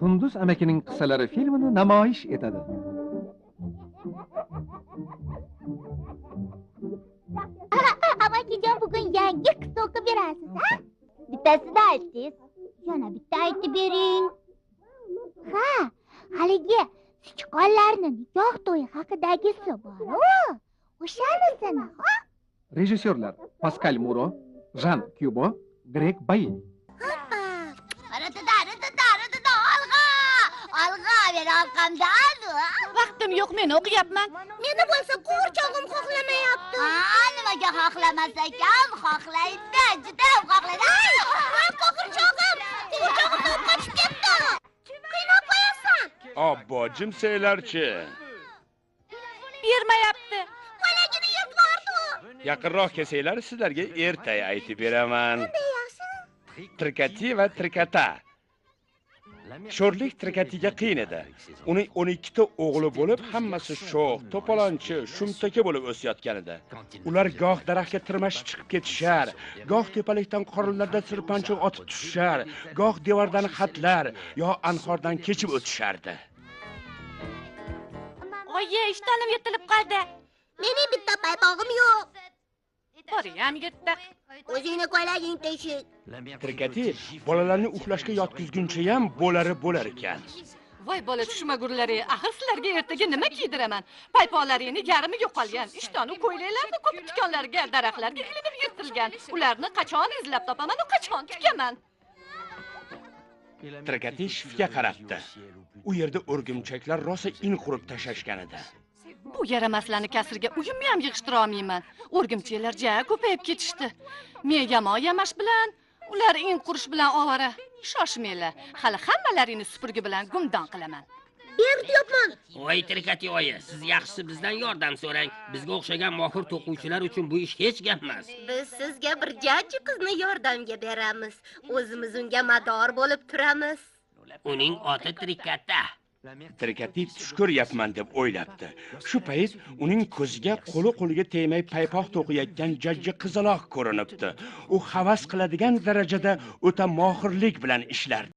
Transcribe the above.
Qunduz amakining qissalari filmini namoyish etadi. Amakijon, bugun yangi qissa o'qib berasiz, ha? Bittasini aytdingiz. Yana bitta aytib bering. Ha, haligi sichqonlarning nikoh to'yi haqidagisi bor-ku. O'shanisini, ha? Rejissyorlar Paskal Muro, Jan Kyubo, Greg Bayi. Olg'a! Olg'a, men orqamdan. Vaqtim yo'q, men o'qiyapman. Meni bo'lsa qo'g'irchog'im xohlamayapti. Ha, nimaga xohlamas ekan? Xohlaydi, juda ham xohlaydi. Ay, qo'g'irchog'im, qo'g'irchog'imni olib qochib ketdi. Qiynab qo'yasan. Obbo, jimsanglarchi. Bermayapti. Ko'ylagini yirtvordi. Yaqinroq kelsanglar, sizlarga ertak aytib beraman. Trikati va Trikata. Sho'rlik Trikatiga qiyin edi. Uning 12 ta o'g'li bo'lib, hammasi sho'x, to'polonchi, shumtaka bo'lib o'sayotgan edi. Ular goh daraxtga tirmashib chiqib ketishar, goh tepalikdan qorinlarda sirpanchiq otib tushishar, goh devordan xatlar yo anhordan kechib o'tishardi. Oyi, ishtonim yirtilib qoldi. Mening bitta paypog'im yo'q. Boriyam yirtiq. O'zingni ko'ylaging teshik. Trikati bolalarni uxlashga yotqizguncha ham bo'lari bo'lar ekan. Voy bola tushmagurlari, axir sizlarga ertaga nima kiydiraman? Paypoqlaringni yarmi yo'qolgan, ishtonu ko'ylaklarni ko'p tikonlarga, daraxtlarga ilinib yirtilgan. Ularni qachon izlab topaman, qachon tikaman? Trikati shiftga qarabdi. U yerda o'rgimchaklar rosa in qurib tashlashgan edi. Bu yaramaslarni kasriga uyimni ham yig'ishtira olmayman. O'rgimchaklar ja ko'payib ketishdi. Men yamon yamash bilan, ular in qurish bilan ovora. Shoshmanglar, hali hammalaringni supurgi bilan gumdon qilaman. Berdyapman. Voy Trikati oyi, siz yaxshisi bizdan yordam so'rang. Bizga o'xshagan mohir to'quvchilar uchun bu ish hech gap emas. Biz sizga bir jajji qizni yordamga beramiz. O'zimiz unga mador bo'lib turamiz. Uning oti Trikata. Trikati tush ko'ryapman deb o'ylabdi. Shu payt uning ko'ziga qo'li qo'liga tegmay paypoq to'qiyotgan jajji qizaloq ko'rinibdi. U havas qiladigan darajada o'ta mohirlik bilan ishlardi.